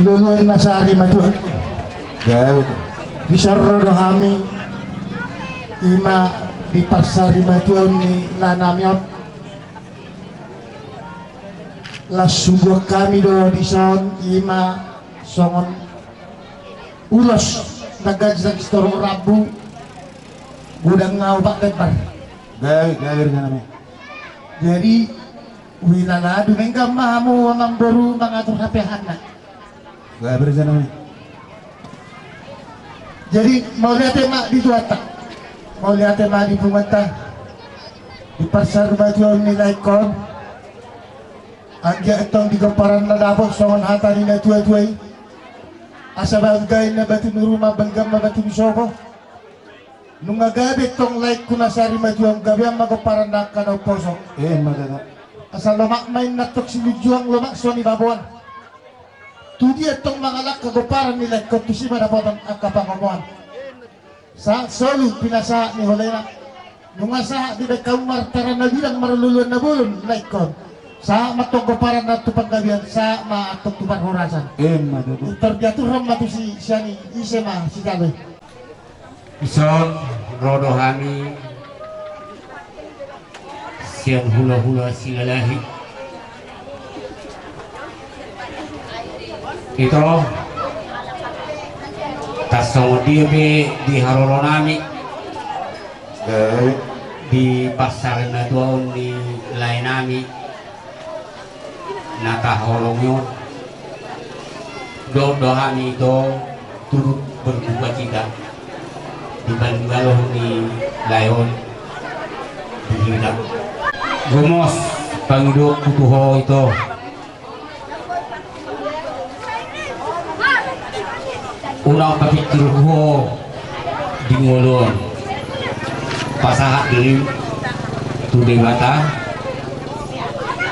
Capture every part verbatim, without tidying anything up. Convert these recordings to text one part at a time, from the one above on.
Luluan na sarimatuaon. Gabe. Dison ro do hami, ima di parsarimatuaon ni laenami on. Las subuan hami do dison, ima songon ulos na ganjang sitorop rambu, godang na opat lembar. Gabe, gabe, gabe. Jadi, huilala dumenggan ma hamu amangboru mangatur hape hana. Gabe, gabe. Jadi, mauliate ma di Tuhanta. Mauliate ma di punguanta. Di parsarimatuaon ni laengkon. Anggiat tong di pomparan na dapot songon hata ni natuatua i. Asa balga inna batu ni ruma, balga ma batu ni sopo. Nunga gabe tong laengku na sarimatuaon, gabean ma pomparan na angka na umposo. Ima tutu. Asa lomak ma inna tong silinjuang, lomak so nibaboan. Tudia tong mangalangka pomparan ni laengkon, tusi ma dapotan angka pangomoan. Sahat solu pinasahat ni holena. Nunga sahat dibaen hamu martara na bidang, marluluan na bolon laengkon. Sahat ma tong pomparan na tu panggabean, sahat ma tong tu parhorasan. Ima tutu. Tor diaturhon ma tusi sian i, ise ma sijalo i. Dison ro do hami sian hulahula Silalahi. Ito, tarsongon dia pe di haroronami, eh, di parsarimatuaon ni laenami na taholongi on. Dohot do hami ito turut berduka cita di paninggalhon ni lae on di hita. Gomos pangidoanku tu ho ito. Unang papingkir ho di ngolu on. Pasahat dirim tu Debata,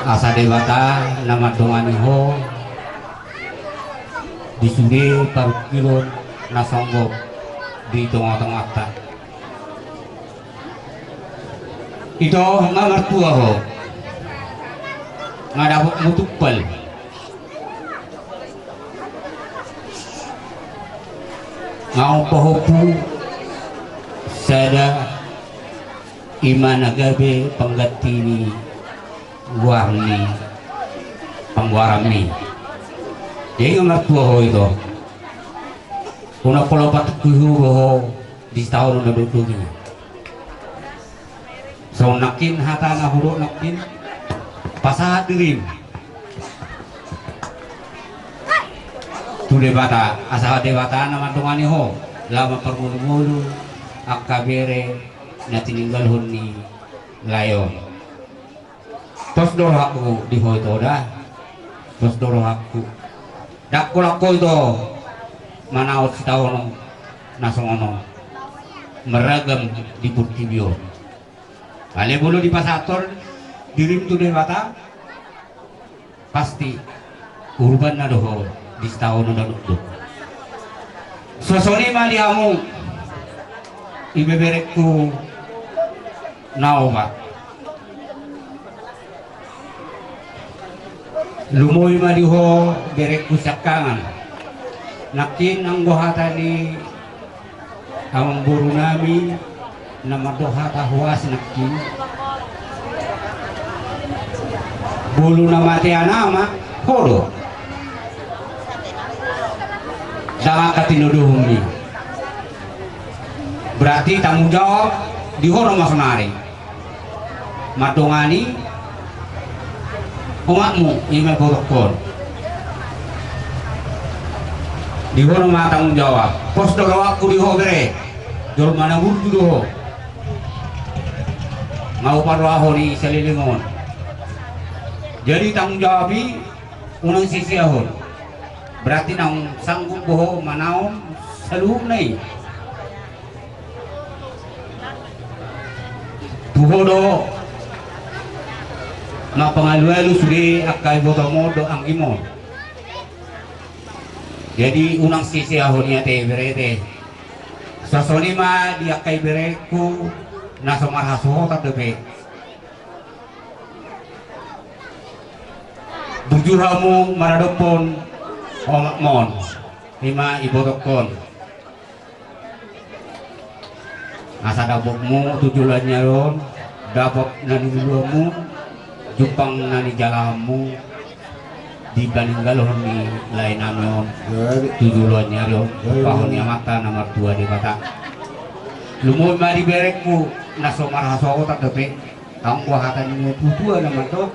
asa Debata na mandongani ho di sude parungkilon na songgop di tongatonganta. Ito, nga martua ho, nga dapot ho tumpal. Nga on pahompu sada, ima na gabe pangganti ni goar ni panggoaranmi. Jadi nga martua ho ito. Unang pola patungkui ho di sitaonon na dokdok i. Songon nangkin hata na hudok nangkin, pasahat dirim tu Debata, asa Debata na mandongani ho laho mamparngolungolu angka bere na tininggalhon ni lae on. Pos do rohangku di ho ito da. Pos do rohangku. Ndang holan ho ito manaon sitaonon na songon on maragam di portibi on. Alai molo dipasahat ho dirim tu Debata, pasti urbanna do ho di sitaonon na dokdok. Songon i ma di hamu ibeberengku na opat. Lumobi ma di ho berengku siangkangan. Nangkin anggo hata ni amangborunami na mandok hata hoas nangkin, molo na mate anakna ho do. Ndang angka tinodohonmi. Berarti tanggung jawab di ho do ma sonari. Mandongani omakmu, ima borungkon. Di ho do ma tanggung jawab. Pos do rohangku di ho bere. Jolma na burju do ho. Nga huparrohahon i saleleng on. Jadi tanggung jawab i unang siseahon. Berarti naung sanggup do ho manaon saluhutna i. Tu ho do mampangalualu sude angka ibotom on dohot anggim on. Jadi unang siseahon i ate bere ate. Songon i ma di angka iberengku na so marhasohotan dope. Burju hamu maradophon Omakmon, ima ibotokkon. Asa dapotmu tu joloan ni ari on, dapot na niluluanmu, jumpang na nijalahanmu, di paninggalhon ni laenami on tu joloan ni ari on, tumpahon ni Amanta na martua Debata. Lumobi ma di berengku na so marhasohotan dope. Anggo hata ni natuatua na mandok,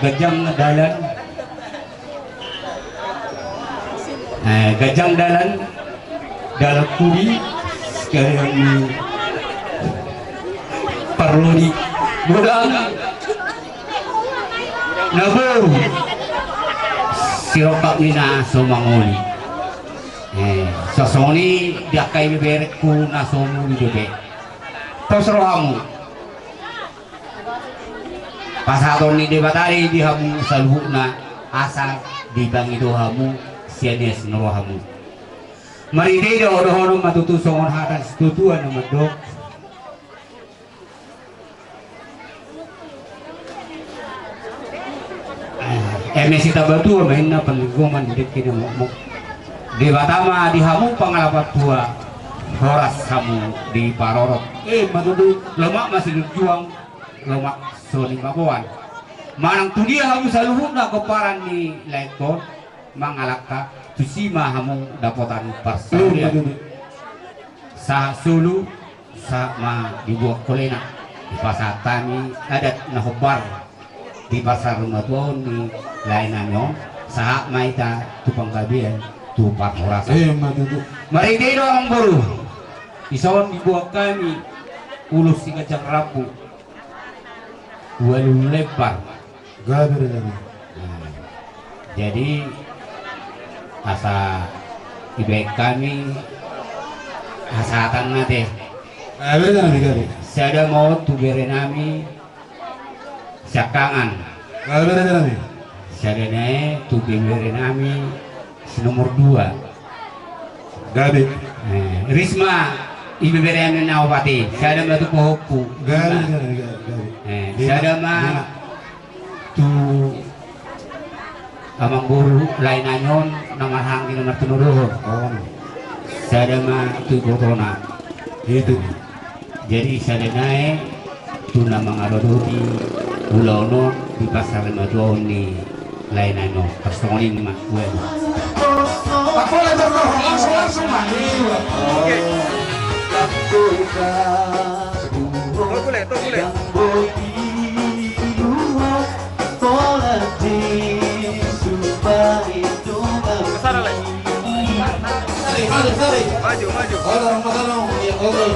ganjang dalan, eh, ganjang dalan, dalan pudi, sekalian ni parlodi godang na boru, sirompak ni na so mangoli. Eh, sasoni di angka ibeberengku na so muli dope. Pos rohamu. Pasahaton ni Debata do i di hamu saluhutna, asa dipangido hamu sian ias ni rohamu. Marhite i do dohonon ma tutu songon hata ni situatua na mandok. Eme sitamba tua ma inna panlinggoman di dengke na mokmok. Debata ma di hamu pangalapan tua, horas hamu diparorot. Ima tutu, lomak ma silinjuang, lomak so nimaboan. Manang tudia hamu saluhutna pomparan ni laengkon, mangalangka, tusi ma hamu dapotan parsaulian. Sahat solu, sahat ma dibuat holena, dipasahat hami adat na hombar di parsarimatua on ni laenami on, sahat ma hita tu panggabean, tu parhorasan. Ima tutu. Marhite i do amangboru, dison dibuat hami ulos siganjang rambu, ualu lembar. Gabe do, gabe. Nah, jadi asa dibaen hami hasahatan ma ate. Gabe do, gabe, gabe. Sada ma on tu berenami siangkangan. Gabe do, gabe. Sada nai tu berenami si nomor dua. Gabe. Eh, Risma, ibeberenami na opat i, sada ma tu pahompu. Gabe, gabe, gabe, gabe. Eh, sada ma tu amangboru laenami on na marhaha anggi na martinodohon. Sada ma tu ibotona. Itu. Jadi sada nai tu na mangaradoti ulaon on di parsarimatua on ni laenami on. Tarsongon i ma, ue. Oke. Tol bule, tol bule. Ke sana, Le. Maju, maju. Oke.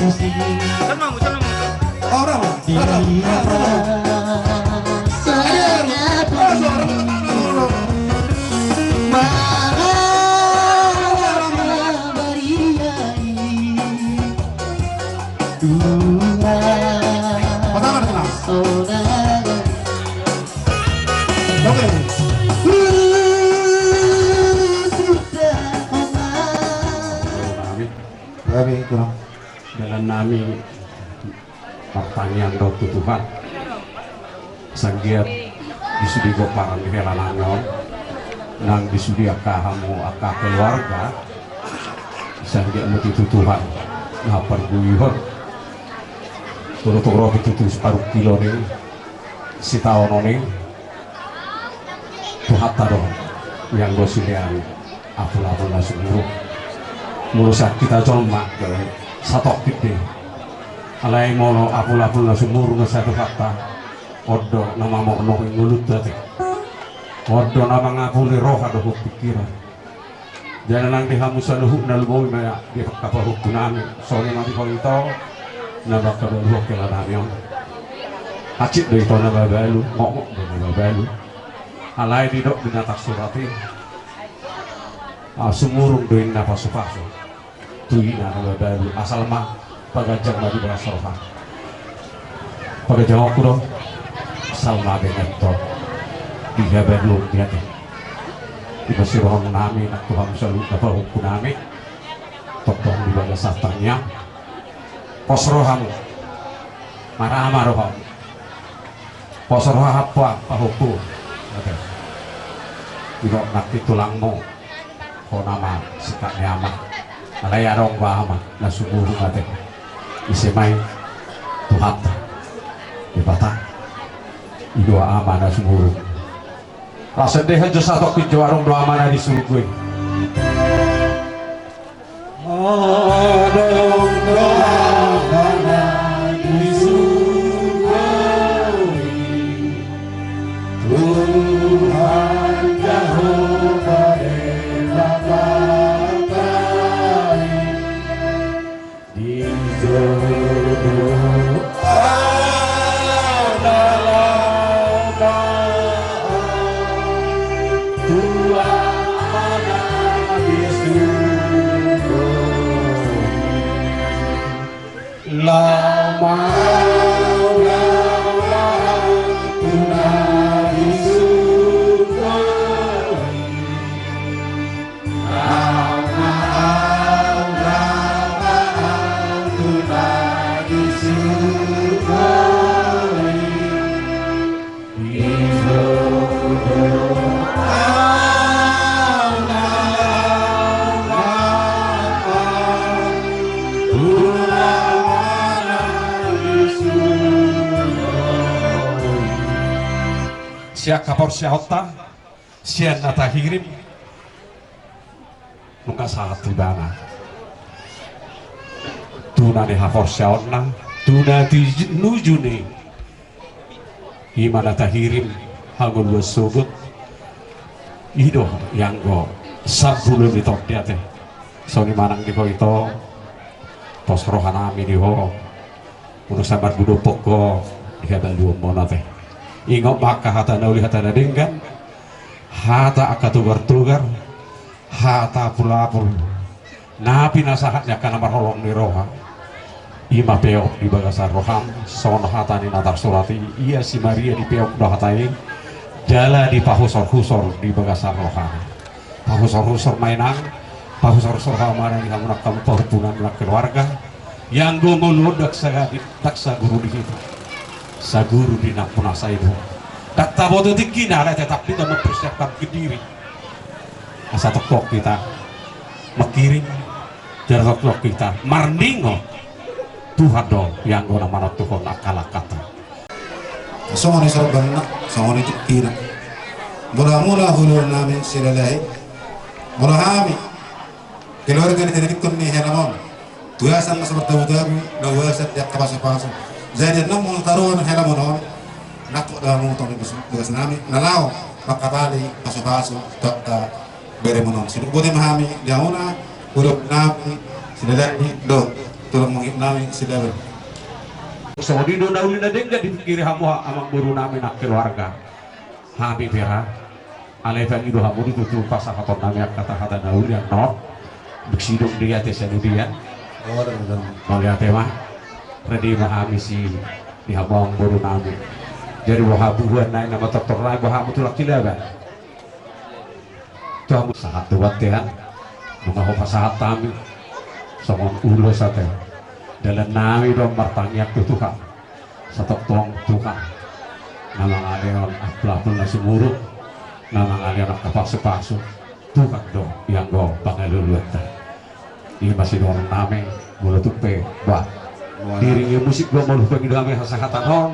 Tenang, tenang. Orang, orang, orang. Pasangan, tenang. Oke. Amin. Amin, kurang. Dalan nami martangiang do tu Tuhan. Sanggiat di sude pomparan ni hela nami on, nang di sude angka hamu angka keluarga, sanggiat molo tu Tuhan na pargulihon. Tolu tolu roti tutu separuh kilo ni sitaonon i. Tuhanta do, ianggo silean apul-apul na sumurung. Molo sian hita jolma, satongkin do i. Alai molo apul-apul na sumurung na sian Tuhanta, on do na mamornohi ngolunta ate. On do na mangapuli roha dohot pingkiran. Jala nang di hamu saluhutna, lumobi ma di angka pahompu nami, songon i ma di ho ito na mangkabaluhon hela nami on. Hansit do ito na mabalu, ngokngok do na mabalu. Alai didok di na tarsurat i, ah, sumurung do inna pasupasu tu ina na mabalu, asal ma paganjang ma di bagas roha. Paganjangonku do, asal ma benget do di habaluon di ate. Di na sirohon nami nang tu hamu saluhutna pahompu nami, tongtong di bagasan tangiang. Pos rohamu, marama rohamu. Pos roha hamu pahompu. Oke. Didok nangkin tulangmu, hona ma singkat ni ama. Alai adong do ama na sumurung ate. Ise ma i? Tuhanta Debata. I do ama na sumurung. Rasa dehan jo satongkin jo adong do ama na di surgo i. Adong do ama na di surgo i, Tuhan Jahowa Debata i. Di jodo ama na laho maaf, tu ama na di surgo i. Laho maaf, laho maaf tu na di surgo i. Sian haporseaonta, sian na tahirim, nunga sahat ibana tu na nihaporseaonna, tu na tinujuna i. I ma na tahirim hangoluan sogot. I do ianggo sambulo ni tondi ate. Songon i ma nang di ho ito, pos roha nami di ho. Molo sai mardompok ho di habaluonmuna ate. Ingot ma angka hata na uli, hata na denggan, hata angka togar-togar, hata apul-apul na pinasahat ni angka na marholong ni roha. I ma peop di bagasan roham, songon hata ni na tarsurat i, ia si Maria dipeop do hata i, jala dipahusor-husor di bagasan rohana. Pahusor-husor ma inang, pahusor-husor hamu ma inang di hamu nang hamu pahompu nang keluarga. Ianggo ngolu on ndang sa-, ndang saguru di hita, saguru di nampunasa i do. Ndang taboto tingkina alai tetap hita mempersiapkan diri. Asa tongtong hita mangkirim, jala tongtong hita marningot. Tuhan do ianggo na manontuhon angka langkanta. Songon i sorbanna, songon i tingkina. Molo hamu na huluan nami Silalahi, molo hami keluarga ni tinadingkon ni helamuna on, tu bagasan na so martabu-tabu, na bagasan di angka pasu-pasu. Jadi annon molo taruhon helamuna on, nangkok do hamu tong di bagas nami na laho mangkatali pasu-pasu tu angka beremuna on. Sidung botima hami di hamuna, huluan nami Silalahi, dohot Tulang mangihut nami Silaban. Songon i do na uli na denggan dipingkiri hamu amang boru nami nang keluarga. Hami pe ra. Alai pangido hamu do tutu pasahaton nami angka hata na uli annon. Dung sidung di ate saludian. Mauliate ma. Rade ma hami si di hamu amang boru nami. Jadi boha bubuan nai na matortor nai boha hamu tulang Silaban. Tu hamu sahat tu bontean. Nunga hupasahat hami songon ulos ate. Dalan nami do martangiang tu Tuhan. Satongtong Tuhan na mangalehon apul-apul na sumurung, na mangalehon angka pasu-pasu. Tuhan do ianggo pangaluluanta. Ima sidohonon nami. Molo tung pe bah diringi musik do molo pangido nami hasahatan on.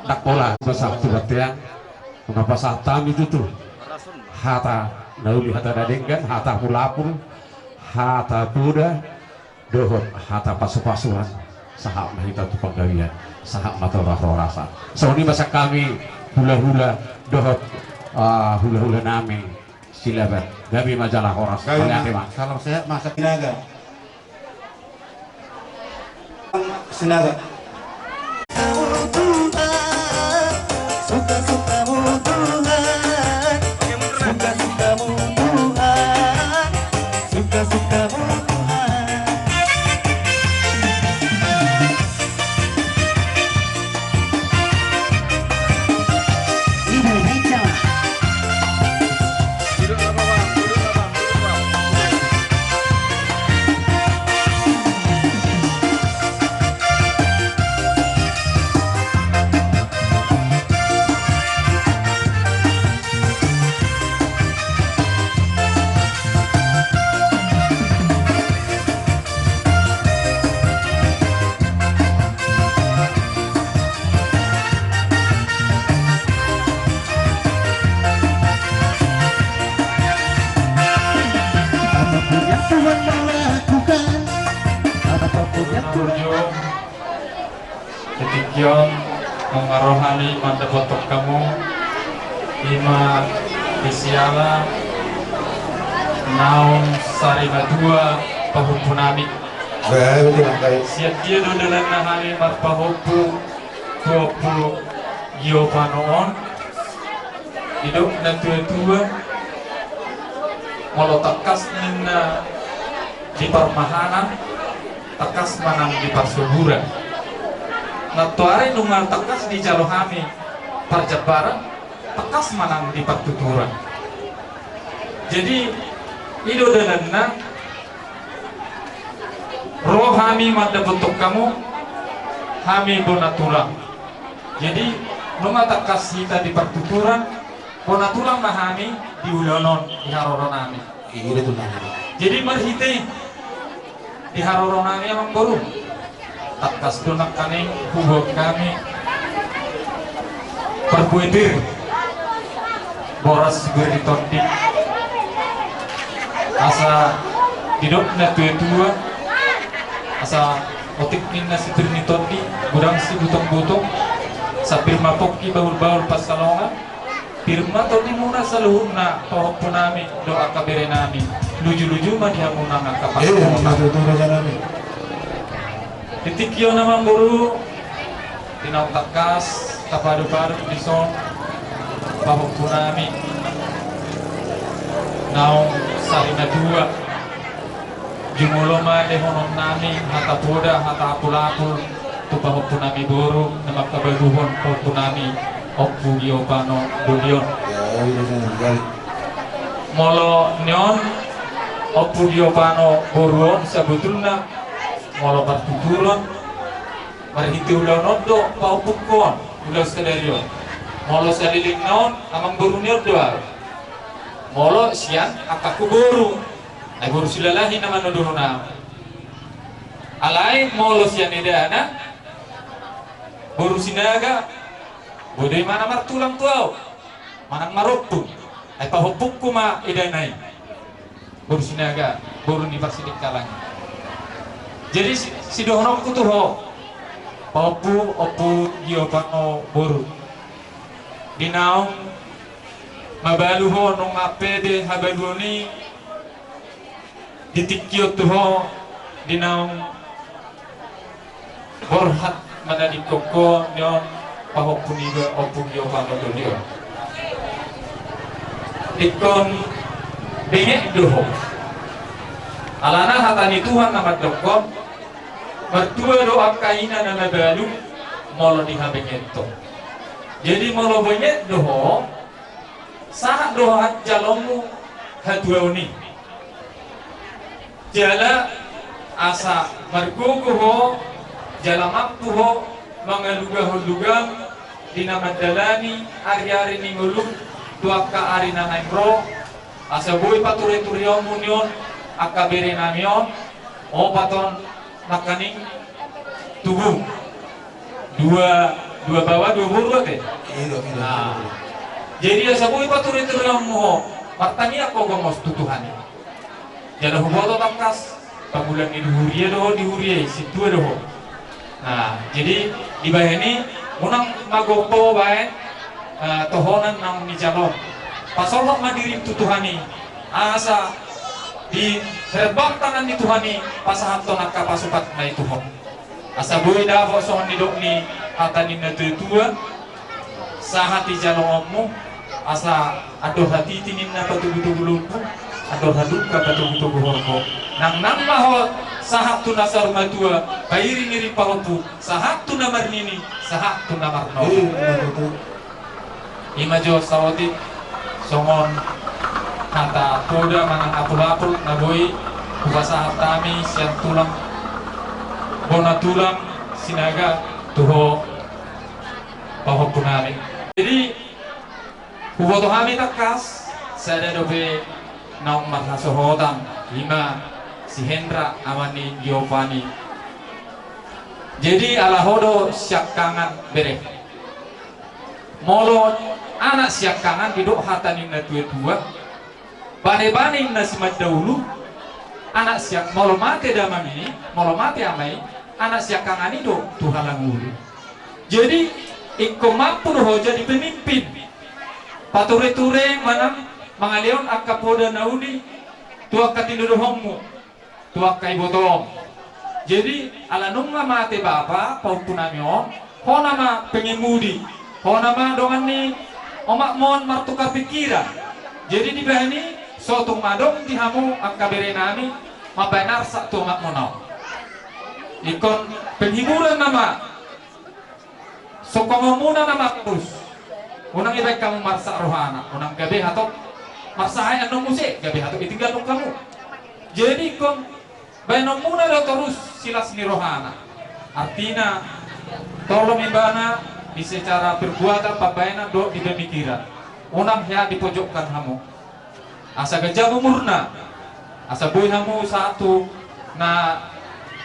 Ndang pola pasahat tu bontean. Nunga pasahat hami tutu hata na uli, hata na denggan, hata apul-apul, hata poda, dohot hata pasu-pasuan. Sahat ma hita tu panggabean, sahat ma tu horas-horasan. Songon i ma sian hami hula-hula dohot, ah, hula-hula nami Silaban. Gabe ma jala horas. Mauliate ma. Salam sehat ma Sinaga. Sinaga. Suka-sukamu Tuhan, suka-sukamu Tuhan, suka-sukamu Tuhan. Ibu Rachel. Apapun yang Tuhan mau lakukan, apapun yang Tuhan. Di tingki on nunga ro hami mandapothon hamu, ima di siala naung sari matua pahompu nami. Sian dia do dalanna hami marpahompu tu Ompu Giovanni on? Didok na tua-tua, molo tangkas ninna di parmahanan, tangkas ma nang di parsoburan. Nantoari nunga tangkas dijalo hami parjambaran, tangkas ma nang di partuturan. Jadi i do dalanna ro hami mandapothon hamu, hami bona tulang. Jadi nunga tangkas hita di partuturan, bona tulang ma hami di ulaon on, di haroro nami. Jadi marhite i di haroro nami amang boru, tangkas do nangkaning hubuat hami parbue pir, boras sibir ni tondi. Asa didok na tua-tua, asa otik ninna sibir ni tondi, godang sibutong-butong, sambir ma pongki bahul-bahul pansalongan. Pir ma tondimuna saluhutna pahompu nami dohot angka bere nami. Luju-luju ma di hamu nang angka pahompu nami. Di tingki on amang boru, di naung tangkas tapadop-adop dison pahompu nami naung sari matua. Jumolo ma lehononnami hata poda, hata apul-apul tu pahompunami boru na mangkabaluhon pahompunami Ompu Giovanni Dolion. Molo nion Ompu Giovanni boru on sabotulna, molo partuturon marhite ulaon on do pahompungkon, ulaon sadari on. Molo saleleng na on amang boru nion do au. Molo sian angkangku boru, ai boru Silalahi na manodohon au. Alai molo sian edana boru Sinaga, boi do imana martulang tu au manang marompung, ai pahompungku ma edana i. Boru Sinaga, boru ni Parsidikalang. Jadi si-, sidohononku tu ho, pahompu, Ompu Giovanni boru. Di naung mabalu ho nunga pede habaluon i, di tingki on tu ho, di naung Borhat manadingkon ho nion pahompu niba Ompu Giopa Motolion. Ingkon benget do ho. Alana hata ni Tuhan na mandokkon, martua do angka ina na mabalu molo dihabengeton. Jadi molo benget do ho, sahat do ho jaloonmu hatuaon i. Jala asa margogo ho, jala mampu ho mangalugahon lugam di na mandalani ari-ari ni ngolum tu angka ari na naeng ro, asa boi pature-tureonmu nion angka berenami on, opat on nangkaning tubu. Dua, dua baoa, dua boru ate. Iya, iya. Nah. Jadi asa boi pature-tureonmu ho, martangiang ho gomos tu Tuhan i. Jala huboto tangkas, pamulan ni di huria do ho, di huria i, sintua do ho. Nah, jadi dibahen i, unang magompo baen, eh, tohonan naung nijalo. Pasolhot ma dirim tu Tuhan i, asa di herbang tangan ni Tuhan i, pasahathon angka pasupasna i tu ho. Asa boi dapot songon nidok ni hata ni natua-tua, sahat i jaloonmu, asa andor hatiti ninna patogu-togu lombu, andor halumpang patogu-togu horbo. Nangnang ma ho sahat tu na saur matua, pairing-iring pahompu, sahat tu na marnini, sahat tu na marnono. Ima jo saotik songon hata poda manang apul-apul na boi hupasahat hami sian tulang, bona tulang Sinaga tu ho pahompunami. Jadi huboto hami tangkas sada dope naung marhasohotan, ima si Hendra ama ni Giovanni. Jadi ala ho do siangkangan bere. Molo anak siangkangan didok hata ni natua-tua, bane-bane inna simandaulu, anak siang, molo mate damang i, molo mate ama i, anak siangkangan i do tu halangulu. Jadi ingkon mampu do ho jadi pemimpin, pature-ture manang mangalehon angka poda na uli tu angka tinodohonmu, tu angka ibotom. Jadi ala nunga mate bapa pahompunami on, ho nama pengemudi, ho nama dongan ni omakmu on martukar pikiran. Jadi dibahen i, so tung adong di hamu angka berenami mambahen arsak tu omakmuna on. Ingkon penghiburan nama. Songkongonmuna nama torus. Unang dibahen hamu marsak rohana, unang gabe hatop marsak annon muse, gabe hatop ditinggalhon hamu. Jadi ingkon bahenonmuna do torus silas ni rohana. Artina tolong ibana di secara perbuatan, pambahenan dohot di pemikiran. Unang hea dipojokkan hamu. Asa ganjang umurna, asa boi hamu sahat tu na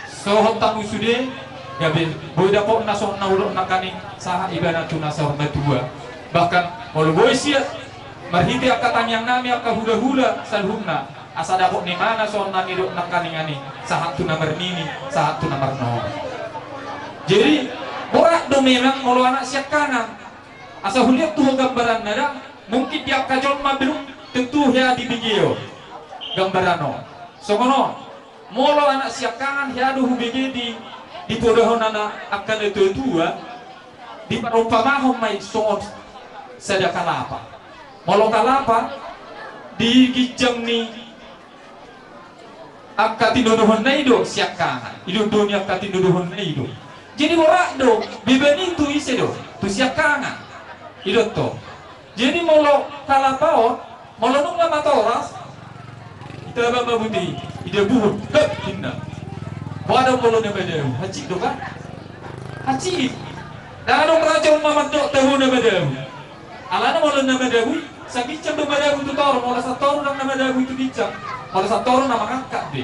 sohot hamu sude, gabe boi dapotna songon na hudok nangkaning sahat ibana tu na saur matua. Bahkan molo boi siat marhite angka tangiangnami angka hulahula saluhutna, asa dapot ni ibana songon na nidok nangkaning ani, sahat tu na marnini, sahat tu na marnono. Jadi borat do memang molo anak siangkangan. Asa huliat tu ho gambaranna da, mungkin di angka jolma belum tentu hea dibege on gambaran on. Songon on, molo anak siangkangan hea do hubege di, dipodahon anak angka na tua-tua, diparumpamahon ma i songon sada kalapa. Molo kalapa di ginjang ni angka tinodohonna i do siangkangan, i do doni angka tinodohonna i do. Jadi borat do beban i tu ise do, tu siangkangan. I do to. Jadi molo kalapa on, molo nunga matoras, itaba ma buti, idabuhon, hep, ninna. Boha do molo na madabu, hansit do kan? Hansit. Ndang adong raja on ma mandok tabo na madabu. Alana molo na madabu i, saginjang do madabu tu toru, molo satoru ndang na madabu tu ginjang, molo satoru na mangangkat be.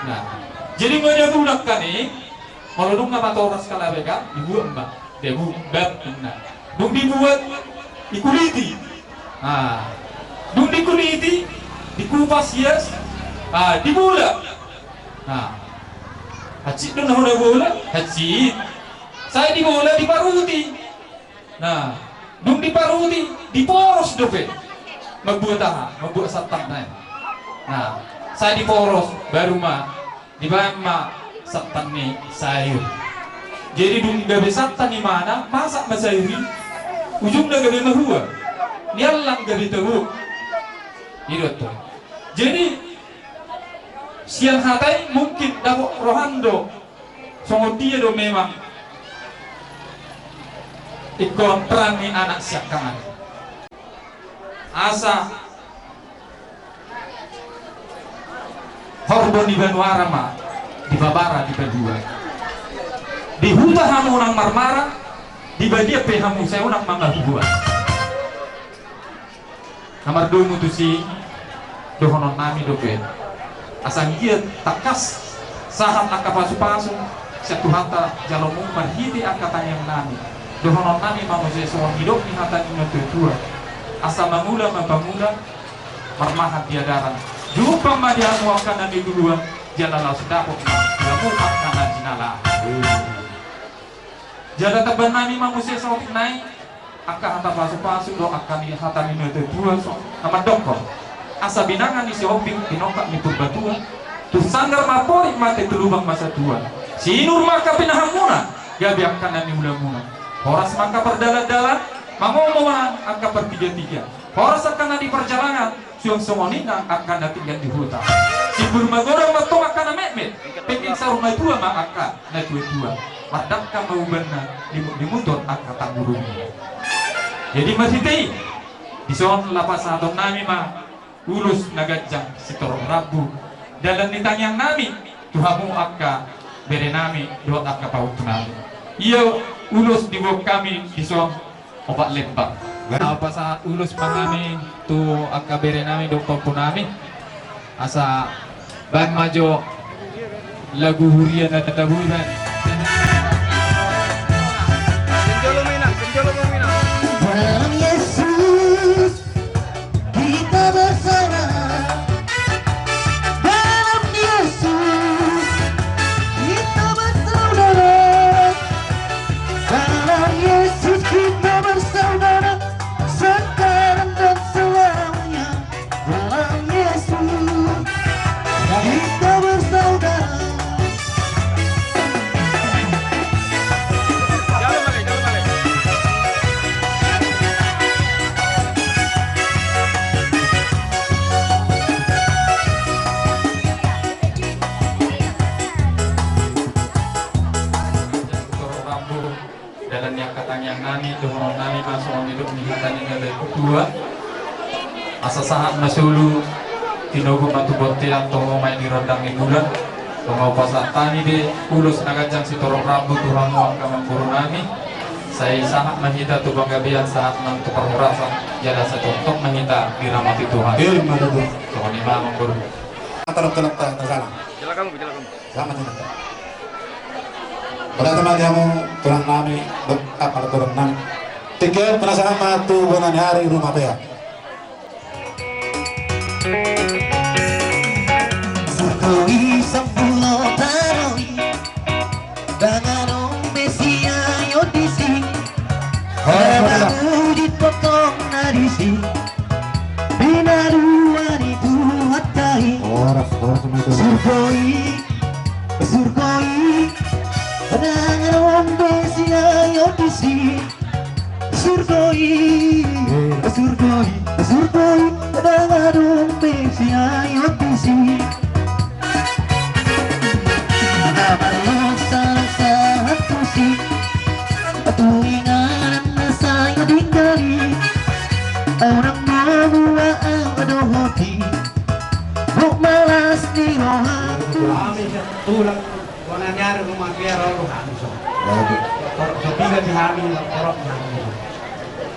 Nah, jadi madabu nangkaning, molo nunga matoras kalapa i kan, dibuat ma dabu, bab, ninna. Dung dibuat, dikuliti. Nah, dung dikuliti, dikupas hias, ah, dibola. Nah, hansit do na hona bola, hansit. Sai dibola, diparuti. Nah, dung diparuti, diporos dope. Mambuat aha? Mambuat santan na i. Nah, sai diporos, baru ma dibahen ma santan ni sayur. Jadi dung gabe santan imana, masak ma sahali, ujungna gabe marhua. Niallang gabe tabo. I do antong. Jadi sian hata i mungkin dapot roham do. Songon dia do memang ingkon peran ni anak siangkangan. Asa horbo ni banuara ma dipabara di banua. Di huta hamu unang marmara, di balian pe hamu sai unang mangahuhua. Na mardomu tusi dohonon nami dope. Asa anggiat tangkas sahat angka pasupasu sian Tuhanta jalomu marhite angka tangiang nami. Dohonon nami ma muse songon nidok ni hata ni natuatua. Asa mangula ma pangula, marmahan di adaran. Jumpang ma di hamu angka na niluluan, jala laos dapot ma di hamu angka na jinalahan. Jala tambahan nami ma muse saotik nai, angka hata pasupasu dohot angka ni hata ni natuatua songon na mandokkon. Asa binanga ni Sihombing, binongkak ni Purbatua, tu sanggar ma porik mate, tu lubang ma satua. Sinur ma angka pinahanmuna, gabe angka na niulamuna. Horas ma angka pardalandalan, mangomo ma angka partigatiga. Horas angka na di parjalangan, suang songon i nang angka na tinggal di huta. Simbur magodang ma antong angka na metmet, pengking saur matua ma angka na tuatua. Mardangka ma ubanna, limutlimuton angka tanggurungna. Jadi marhite i, dison laho pasahaton nami ma ulos na ganjang sitorop rambu, dalan ni tangiang nami tu hamu angka bere nami dohot angka pahompu nami. Ia ulos diboan hami dison. Opat lembang. Laho pasahat ulos ma hami tu angka bere nami dohot pahompu nami. Asa baen ma jo lagu huria na tatabu i baen. Dalam Yesus kita bersaudara. Dalam Yesus kita bersaudara. Dalam Yesus kita bersaudara, sekarang dan selamanya. Dalam Yesus kita bersaudara. Dalan ni angka tangiang nami, dohonon nami ma songon nidok ni hata ni natuatua. Asa sahat ma solu, tinogu ma tu bontean, tongo ma i di rondang ni bulan. Tongo pasahat hami be ulos na ganjang sitorop rambu tu hamu angka amangboru nami. Sai sahat ma hita tu panggabean, sahat nang tu parhorasan, jala sai tongtong ma hita diramoti Tuhan. Ima tutu. Songon i ma amangboru. Silakan, silakan. Selamat datang. Berarti ma di hamu tulang nami, do-, apa tulang nami. Tingki on, penasaran ma tu bona ni ari Rumapea. Surgo i sambulo taroi, ndang adong be siaon disi. Horas, horas. Baru dipotong na disi. Pinadua ni Tuhanta i. Horas, horas, horas. Surgo i, surgo i, ndang adong be siaon disi. Surgo i, surgo i, surgo i, ndang adong be siaon disi. Marloksa-loksa tusi, tu inganan na sai dinggali. Unang mamuha au dohot i, buk malas ni roha. Hami tulang bona ni ari Rumapea ro do hami so. Torop so piga di hami, torop hami.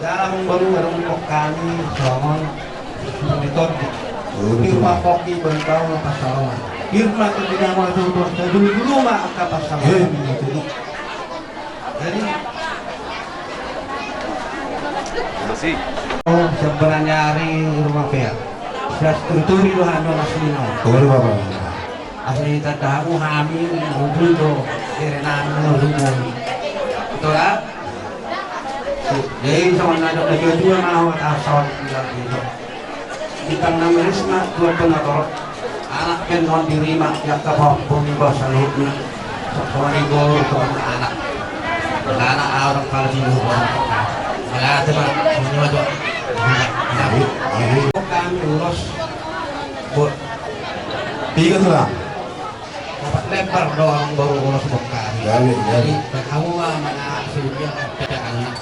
Dalam baru adong pok hami songon sumuni tondi. Firman pok i baru tau ma pansalongan. Firman tu dinamo tu bos dulu-dulu ma angka pansalongan. Jadi, oh, sian bona ni ari Rumapea. Sian turi-turi do hami on asli na. Asli tanda hamu hami, hubul do, ere nami, hubul. Betul, ah? Jadi, songon na dok na jua-jua ma, hot asal, tidak gitu. Bintang na meris ma, dua puluh torop. Anak pe on dirima, yang ke pahompu ni bos saluhutna. Songon i boru, songon anak. Anak orang pala timur orang. Mauliate ma, songon i ma jo. Kami ulos. Bo-, piga tulang? Opat lembar do amang boru ulos boan kami. Jadi, jadi. Baen hamu ma manang sudia, anak.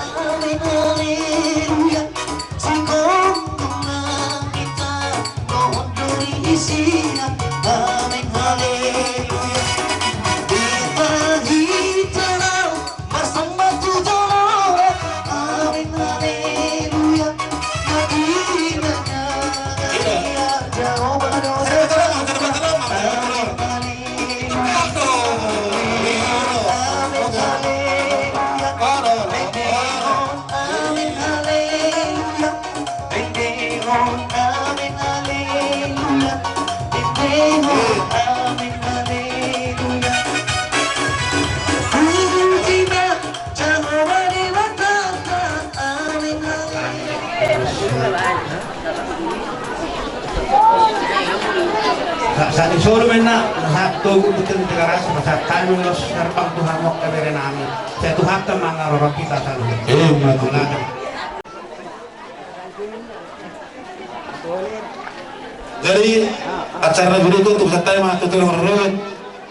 Sa-, sahat ni solu ma inna, sahat togu, butir, Tigaras, sahat hami ulos herbang tu hamu angka bere nami. Sai Tuhanta ma na mangarorot hita saluhutna. Eh, mauliate. Jadi, acara na dulu tu, tu santai ma, tu, tu, tu, tu,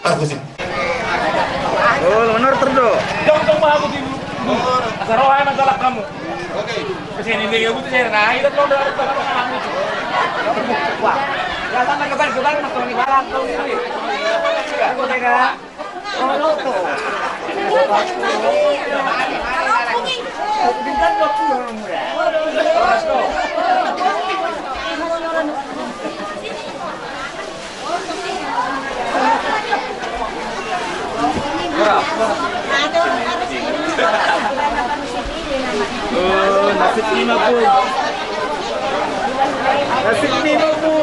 parkusi. Oh, benar ter do. Jong, jong, mah aku di. Asal roh, emang galak kamu. Oke. Kesini dia, butuh saya, nah, itu tuh udah ada. Wah, ya, sama juga, juga, mas, Tony, galak, Tony. Ya, aku tidak. Oh, nasib ni mampu. Nasib ni mampu.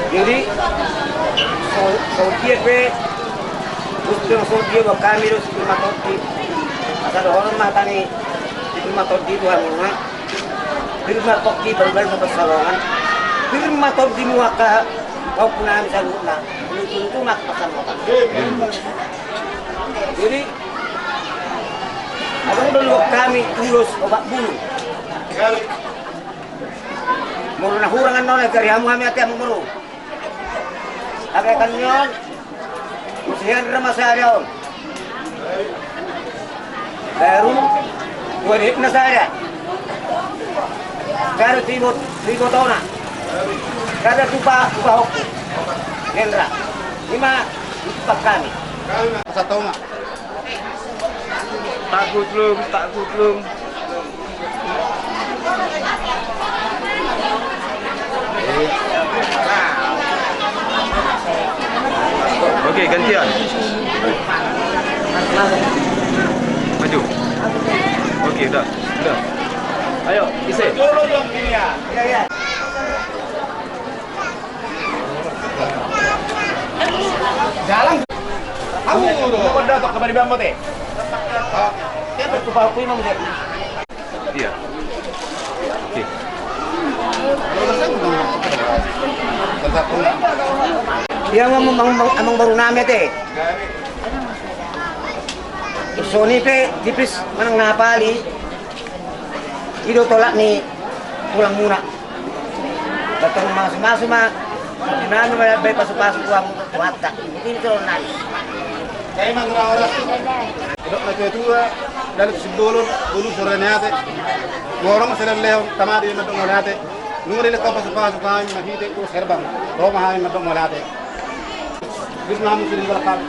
Jadi, so, so dia pe, terus dia so dia buat kami terus lima todi. Asal dohon mah tani lima todi Tuhan rumah. Pir ma todi baru-baru ma pansalongan. Pir ma todi muaka, kau puna misalna. Untung-untung ma pansalongan. Jadi, adong do luat kami ulos obat bulu. Molo na hurang annon, gari hamu hami ate amang boru. Ate kan nion. Muse hian ra ma sada on. Baru dua detik na sada. Kada tu ibot, tu ibotona. Kada tu pa, tu pahompu. Gendra. Ima, tu pa kami. Satu ma. Takut lu, takut lu. Oke, gantian. Maju. Oke, udah, udah. Ayo, ise. Jalan. Aku udah. Kau datang kembali bambu teh. Iya. Oke. Ia amang, amang, amang boru nami ate. Songon i pe tipis manang na pali. I do tolap ni tulangmuna. Baen hamu mamasu-masu ma. Nami ma baen pasu-pasu tu hamu tu Tuhanta. Ito i tolap nami. Sai ma hurang-hurang. Didok na tua-tua, dalan tu Simbolon, bulu sore ni ate. Molo adong saleleng-lehon, tama do i mandok mauliate. Nunga dilehon pasu-pasu hami marhite ulos herbang. Ro ma hami mandok mauliate. Bis na hamu sude di balakang.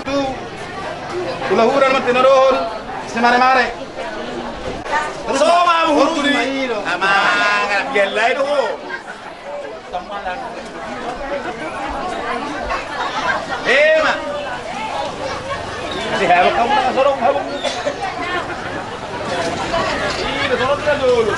Tu hula-hula ma tinarohon, si mare-mare. So ma hamu hutu di. Amang, anak biar lain ho. Ema. Si habang hamu na sorong habang. Ina sorong na dulu.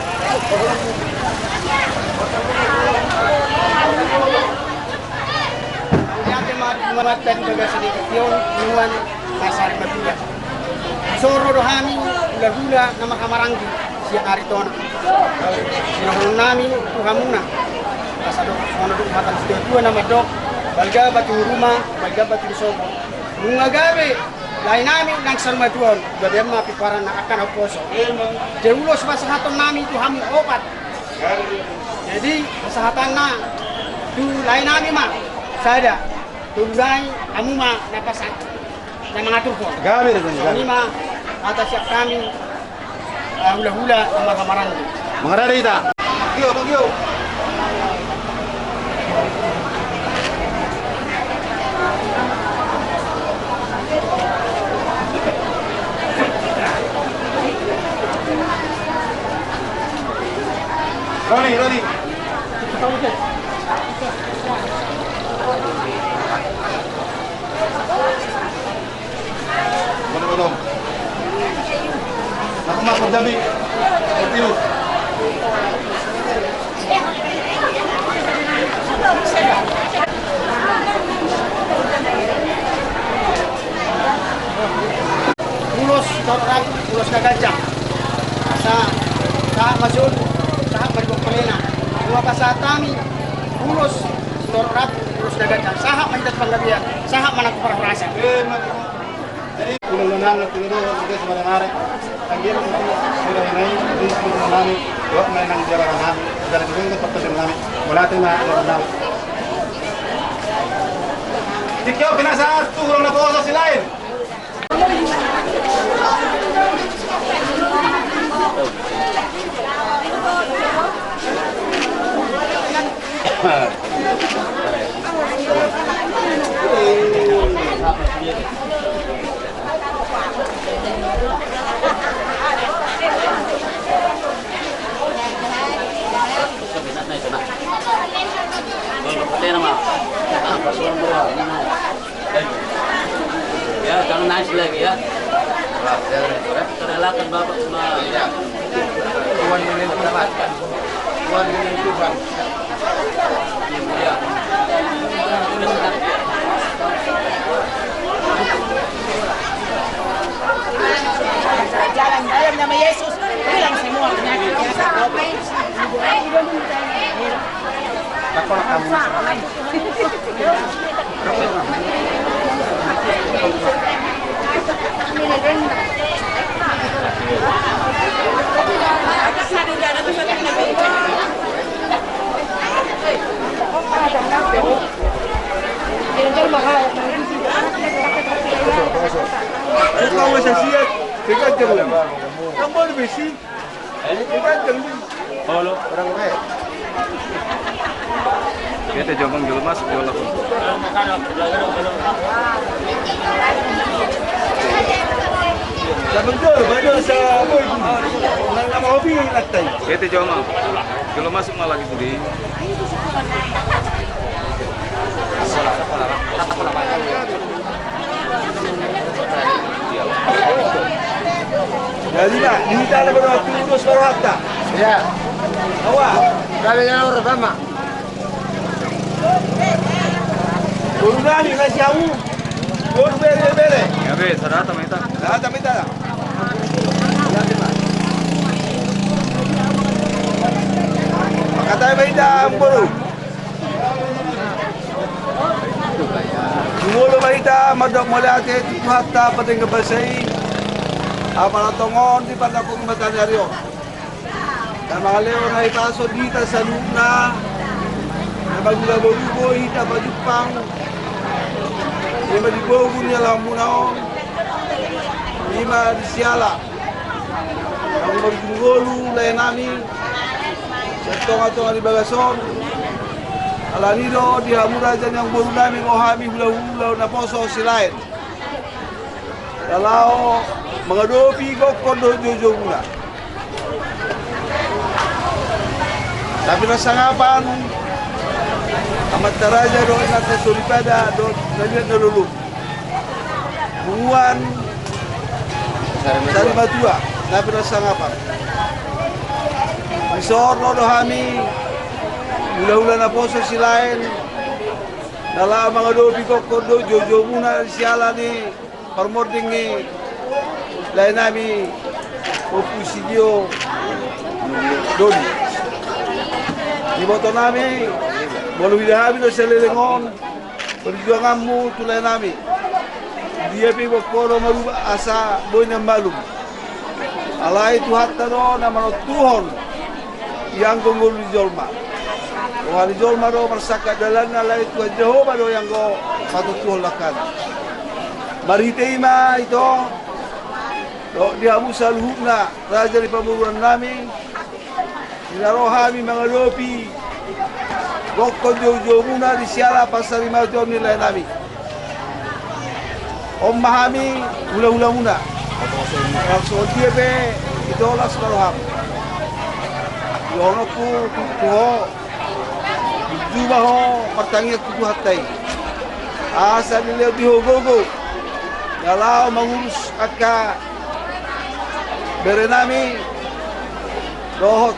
Mata di bagasan ni tingki on nuan na sari matua. Soro do hami hulahula na marhahamaranggi sian ari tona. Sinaholongan nami tu hamuna. Asa do songon na dok hata ni situatua na mandok, balga batu ni ruma, balga batu ni sopo. Nunga gabe lae nami nang saur matua on, gabe ma piparanna angka na umposo. Jadi ulos pasahaton nami tu hamu opat. Jadi pasahatanna tu lae nami ma sada. Tolu nai, hamu ma na pasahat, na mangaturhon. Gabe do, gabe. Songon i ma hata sian hami, ah, hulahula na marhahamaranggi. Mangarade hita. Gio, gio. Roni, Roni. Mana, mana? Aku mah kerja, Bi. Serius. Ulos torop rap, ulos na ganjang. Asa sahat ma jolo, sahat ma di bongkolena. Nunga pasahat hami ulos torop rap, ulos na ganjang. Sahat ma hita tu panggabean, sahat ma nang tu parhorasan. Jadi hulahula nami, hulahula nami, hulahula nami. Mauliate ma, hulahula nami. Tingki on pinasahat tu hulahula na poso Silaen. Ya, jangan nangis lagi ya. Kita relakan Bapak sama. Iya. Tuhan menentukan. Tuhan menentukan. Iya. Jalan dalam nama Yesus, hilang semua penyakit. Olo. Ete jomong jolo masuk jolo. Jomong jolo, baru sa boy. Nang nama hobi lantai. Ete jomong jolo masuk malah gitu di. Jadi, Pak, di hita ada berapa tulus berapa? Iya. Awa. Kami yang orang sama. Urunan ini masih jauh. Urunan bere-bere. Ya, be, serata minta. Serata minta. Makatai minta, Buru. Jumolo ma hita mandok mauliate tu Tuhanta pardenggan basa i. Apala tongon di pandapung mata ni ari on. Na mangalehon hahipason di hita saluhutna. Na mangula boru boi hita pajumpang. Ima di bogu ni alahanmuna on. Ima di siala. Naung marujung ngolu lae nami sian tonga-tonga ni bagas on. Alani do di hamu raja ni amangboru nami ro hami hulahula naposo Silaen. Laho mangadopi gokhon dohot joujou muna. Tapi na sangapan amanta raja dohot inanta soripada dohot na liat na lolo. Punguan Sarimatua, na pinasangapan. Dison ro do hami hulahula naposo Silaen, Ala mangadopi gokhon do joujou muna di siala ni parmonding ni lae nami Ompu Sigio Dodi. Diboto nami, molo huida hami do saleleng on perjuanganmu tu lae nami, dia pe bokkoro maruba asa boi na malum. Alai Tuhanta do na manontuhon ianggo ngolu ni jolma. Roha ni jolma do marsangkap dalanna, alai Tuhan Jahowa do ianggo patontuhon langkana. Marhite i ma ito dohot di hamu saluhutna raja ni pamoruon nami, di na ro hami mangadopi gokhon joujou muna di siala parsarimateon ni lae nami. On ma hami hulahula muna. Laos songon dia pe ito las ma roham. Dohononku tu ho, jujur ma ho martangiang tu Tuhanta i, asa dilehon di ho gogo na laho mangurus angka bere nami dohot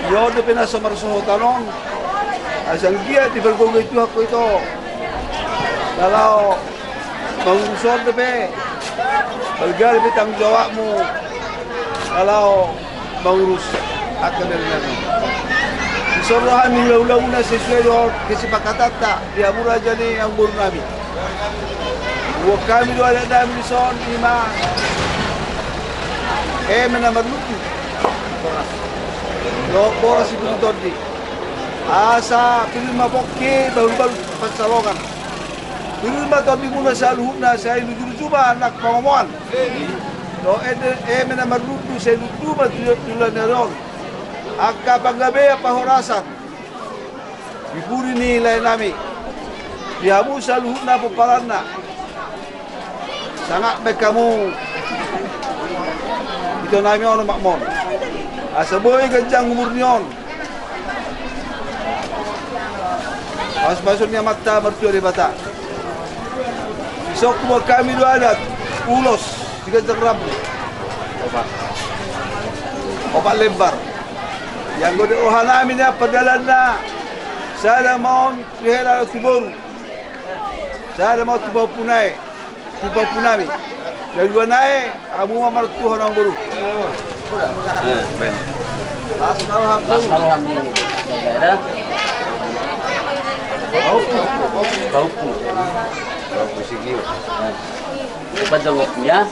ia on dope na so marsohotan on. Asa anggiat dipargogoi Tuhan ho ito na laho mangurus on dope. Balga dope tanggung jawabmu na laho mangurus angka bere nami. Dison roha ni hulahula muna sesuai dohot kesepakatanta di hamu raja ni amangboru nami. Huboan hami do adat nami dison, i ma eme na marlundu dohot boras siputut tondi. Asa pir ma pongki, bahulbahul pansalongan. Pir ma tondimuna saluhutna, sai luju-luju ma anak pangomoan. Dohot eme na marlundu, sai lundu ma tu joloan ni ari on angka panggabean, parhorasan di pudi ni lae nami. Di hamu saluhutna pomparanna, sangap baen hamu ito nami on, omak mon, asa boi ganjang umur ni on, pasupasu ni Amanta Martua Debata. Dison huboan hami do adat ulos di ganjang rambu opat lembar. Ianggo di roha nami nian pardalanna, sada ma on tu hela dohot tu boru, sada ma on tu pahompu nai, tu pahompu nami. Na dua nai hamu ma martuhon, amangboru. Pahompu. Pahompu Sigio. Panjang waktunya.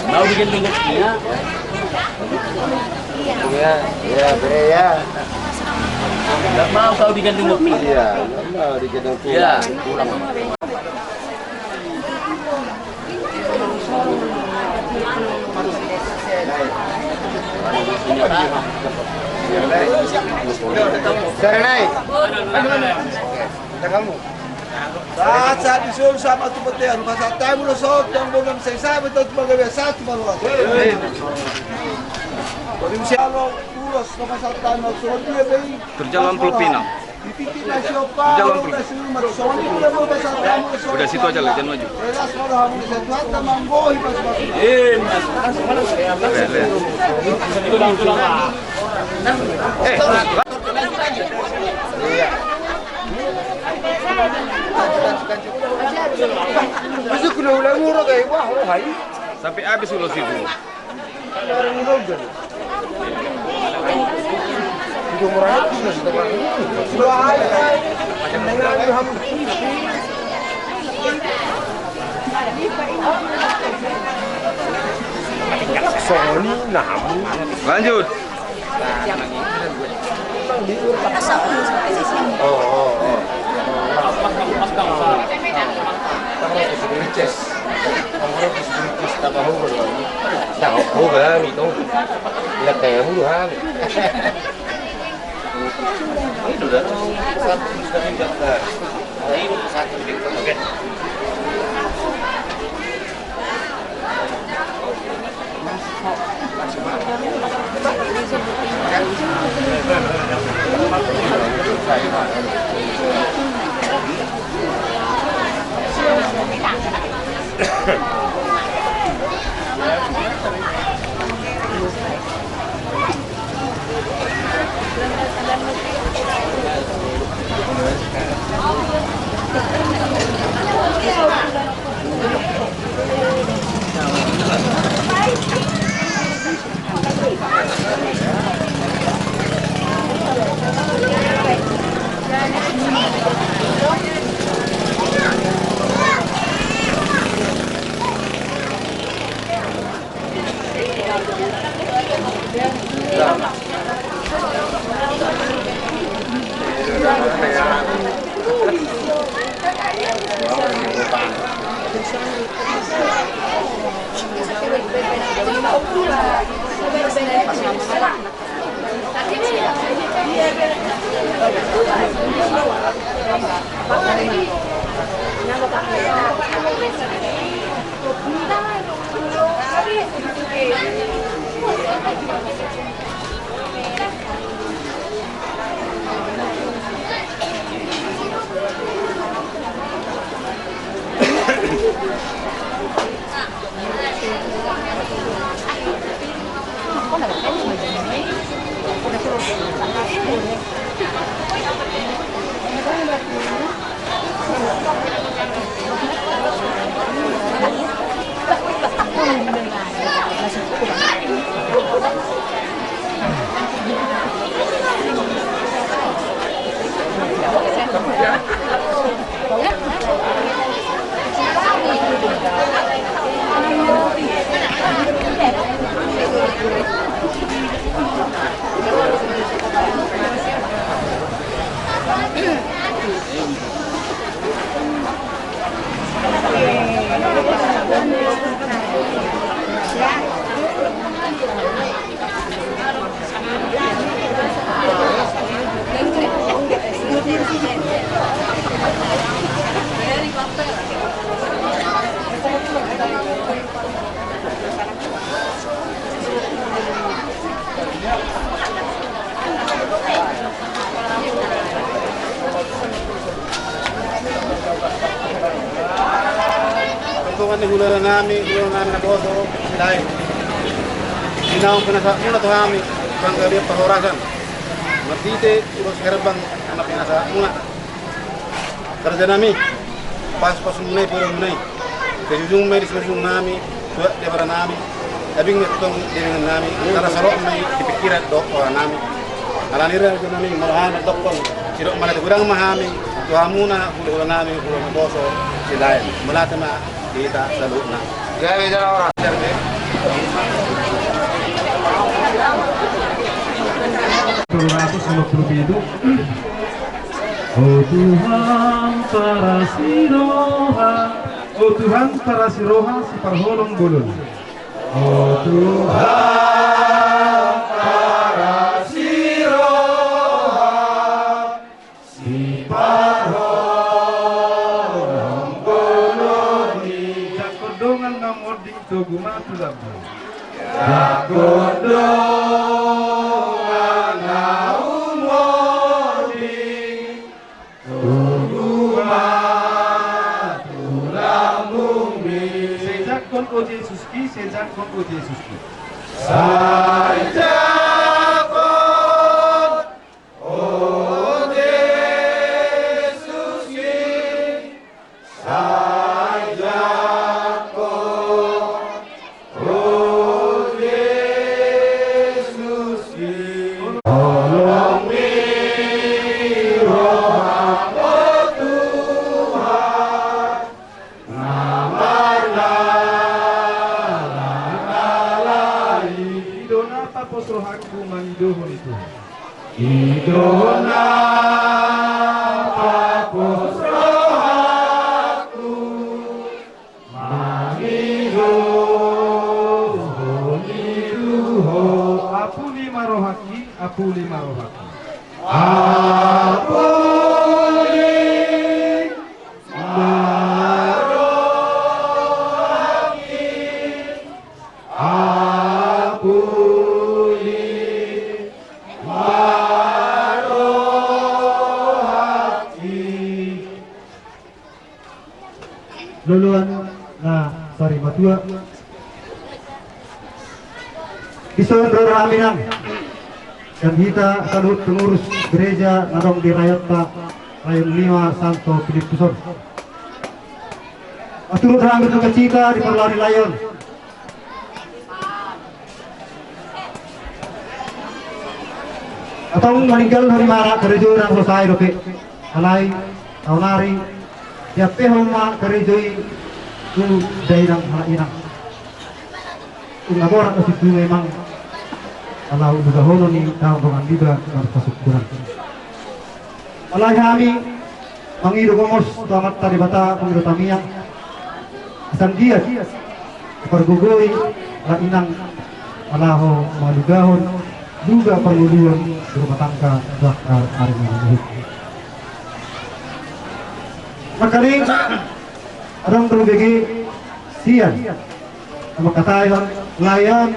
Mau bikin dulu ya. Ya, ya, ya. Nggak mau kau digendong waktu. Iya, nggak mau digendong pulang. Ya. Pulang. Sana naik. Ada kamu. Sahat, sahat di son, sahat ma tu bontean. Pasahat hami ulos on tu amangboru nami, sai sahat ma tu panggabean, sahat tu parhorasan. Amin. Boti usia lo ulos, pasahat hami ulos on, dia pe i. Terjal lawan pelupina. Di titik na siompa, terjal lawan pelupina. Udah, situ aja lah, jangan maju. Las ma rohamu, sai Tuhanta ma manggohi pasupasu. Eh, mas. Eh. Sampai habis ulos itu. Lanjut. Rombongan ni hulahula nami, hulahula nami naposo Silaen. Di naung pinasahatmuna tu hami panggabean parhorasan marhite ulos herbang na pinasahatmuna. Raja nami, paspasmuna i, pudamuna i, sai ujung ma i di siujung nami, suhat di abara nami, tabing ma i tu tonga di abingan nami, antara saro ma i di pingkiran dohot roha nami. Alani i raja nami, molo hami mandokkon, sidok mauliate godang ma hami tu hamuna hulahula nami, hulahula naposo Silaen. Mauliate ma di hita saluhutna. Gabe jala horas. Tolu ratus lima puluh pitu. O Tuhan parasi roha, o Tuhan parasi roha siparholong bolon. O Tuhan parasi roha siparholong bolon i. Jangkon dongan na umonding togu ma tu lambung. Jangkon dongan na umonding togu ma tu lambungmi. Sai jangkon o Jesuski, sai jangkon o Jesuski. Sai jangkon o Jesuski, sai jangkon o Jesuski. Holongmi roham o Tuhan, na marnalai. I do na papos rohangku mangidohon i Tuhan. I do na papos rohangku mangidohon i Tuhan. Apuli ma rohangki, apuli ma rohangki. Apuli ma rohangki. Apuli ma rohangki. Loloan na sari matua. Dison ro hami nang, dan hita saluhut pengurus gereja na adong di rayatta Rayon Lima Santo Pilippus on. Manturut hami dukacita di parloa ni lae on. Antong maninggalhon ma na karejo nang ro sae dope. Alai saonari diampehon ma karejo i tu dainang halak inang. Tung na borat do situtu memang, ala udugahonon ni daong dongan niba marpasungkunan. Alai hami mangido gomos tu Amanta Debata, mangido tamiang, asa anggiat dipargogoi halak inang, laho mangalugahon juga parngoluon di rumah tangga, bahkan ari na mamuhut. Mangkaning adong do bege sian na mangkatahon, lae on,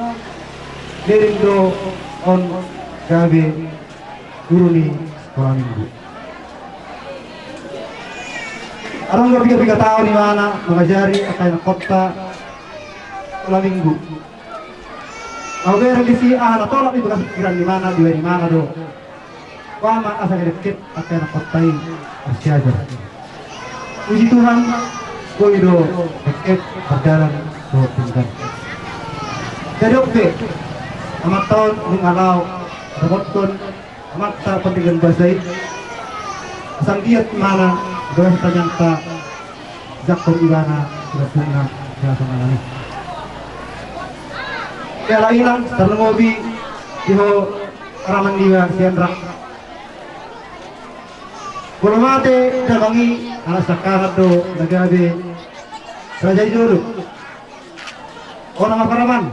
leleng do on gabe guru ni sikola minggu. Adong do piga-piga taon imana mangajari angka ianakhonta sikola minggu. Laho bereng disi aha na tolap di bagas pikiran ni imana, dibaen imana do. Boha ma asa gabe dengke angka ianakhonta i marsiajar. Puji Tuhan, boi do dengke mardalan dohot denggan. Jadi on pe, amanta on nunga laho mandapothon amanta Pardenggan Basa i, asa anggiat imana dohot tangiangta dijangkon ibana di lambungna di hasonangan i. Jala ilang tarlumobi di ho, parumaen niba Sianrak. Molo mate damang i, ala siangkangan do na gabe raja di jolo. Olo ma parumaen,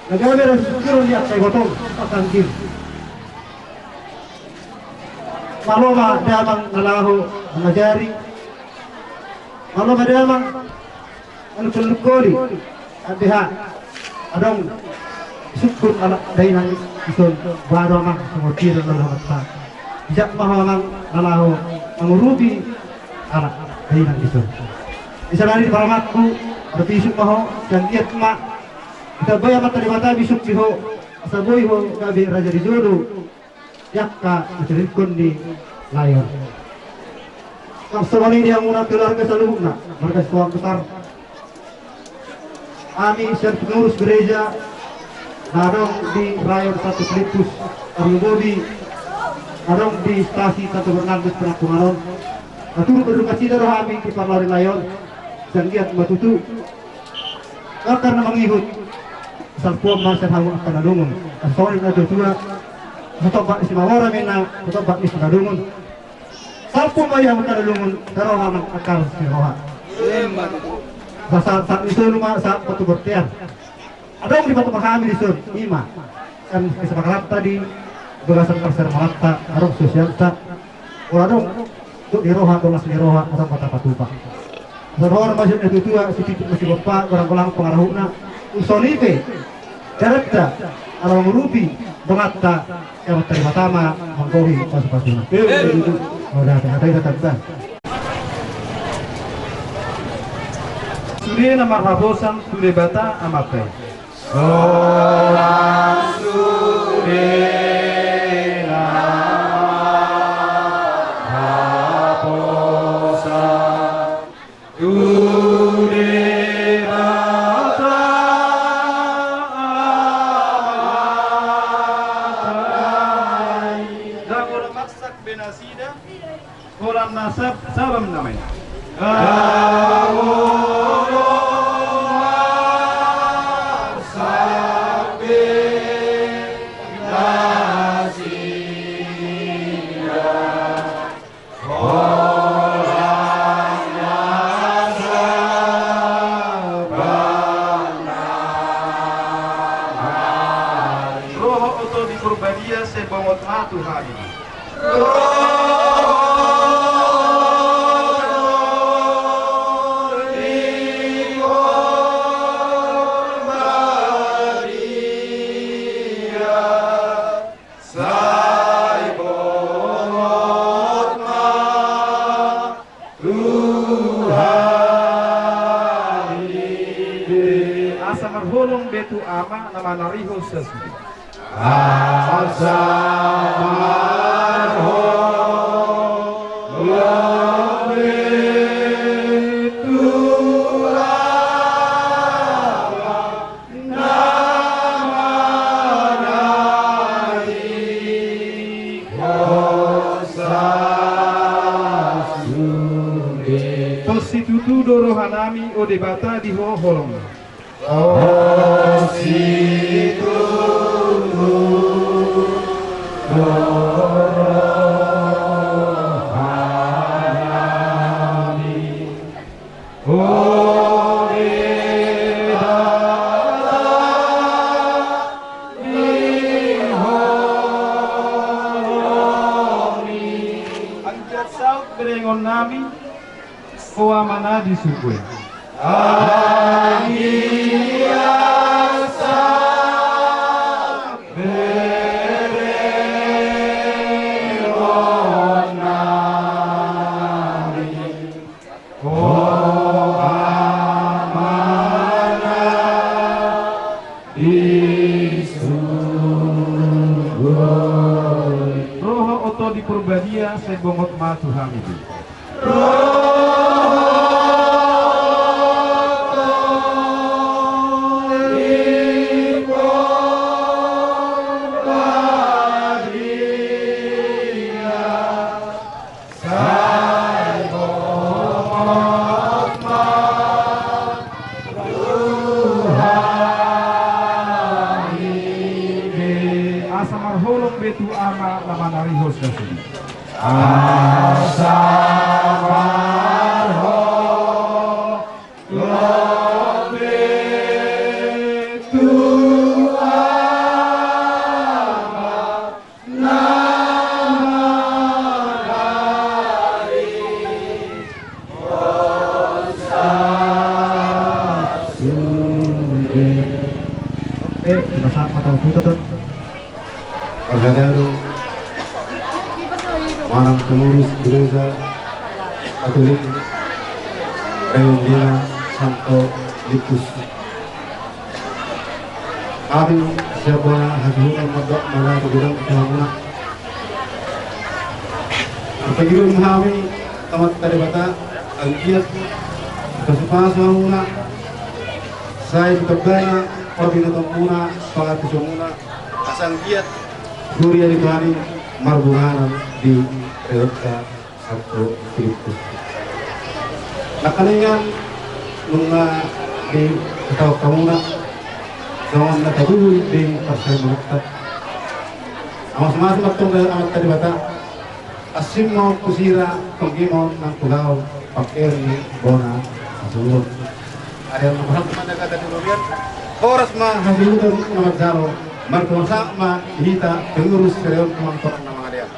na gabe raja di jolo ni angka ibotong, pasanggir. Malo ma damang na laho mangajari. Malo ma damang na lungkol-lungkoli. Ande ha, adong sungkun halak dainang dison, boha do amang, songon dia do na laho mangkata. Bijak ma ho amang na laho mangurupi halak dainang dison. Di sada ni parumaenku, marbisuk ma ho, sai anggiat ma ditambai Amanta Debata bisuk di ho, asa boi ho gabe raja di jolo di angka na tinadingkon ni lae on. Laos songon i di hamuna keluarga saluhutna, marga Sitohang Besar. Hami sian pengurus gereja na adong di rayon Santo Filipus, tarlumobi na adong di stasi Santo Bernardus Penampungan on, na turut mardungkasida do hami di parlaho ni lae on. Sai anggiat ma tutu angka na mangihut, salpu ma sian hamu angka na lungun. Asa songon i na tutu, asa tombak ni Simamora ma inna, asa tombak ni Sinadungun. Salpu ma i hamu angka na lungun, sai ro ma amang angka na siroha. Asa sahat ni solu ma sahat patubortean. Adong dipatupa hami dison, ima. Kan kesepakatan tadi, bagasan parsermonanta, adong sosialta. Ora adong, tu di roha, dolas ni roha, adong ma tapatupa. Songon on ma sian na tutu, sititik ma sigompa, golang-golang pangarahutna. Songon i pe, dalanta, ala mangurupi donganta, Amanta Debata ma manggohi pasu-pasuna. Oda, ate, ate, ate, ate. Sude na marhaposan tu Debata Amanta i. Horas sude na marhaposan tu Debata Amanta i. Ndang olo maksak be nasida. Holan na sab-, sabam nama i. Kamu Roha oto di Porbadia, sai bongot ma tu hami. Asa marholong be tu Ama na manarihon sasude. Asa marholong be tu Ama na manarihon sasude. Tonsi tutu do rohanami, o Debata, di Ho holong. Tonsi tutu do rohanami. O Debata, di Ho Berengon nami, ho Ama na di surgo i. Anggiat berengon nami, ho Ama na di surgo i. Roha oto di Porbadia, sai bongot ma tu hami be. Asa marholong be tu Ama na manarihon nasida. Asa marholong be tu Ama na manarihon nasida. Eh, kita sahat mata hutan. Parhadaro manang pengurus Gereja Katolik Reondina Santo Filipus. Hami sian bona hasuhuton mandok mauliate godang tu hamuna. Marpangidoan hami tu Amanta Debata, anggiat pasupasu hamuna, sai ditambana parbinotomuna, pangantusionmuna, asa anggiat huria ni Tuhan i marbungaran di reonta Santo Filipus. Nangkaningan nunga ditaon hamuna songon na tabuhul di parsauranta. Mauliate ma antong di Amanta Debata. Asi ma on tu sira, tonggi ma on nang tu gaol, pangkeon ni bona hasuhuton. Ada yang nomor satu mana kata di Lurian? Horas ma hasuhuton na manjalo, marhorasa ma hita pengurus Reondina Santo na mangadean.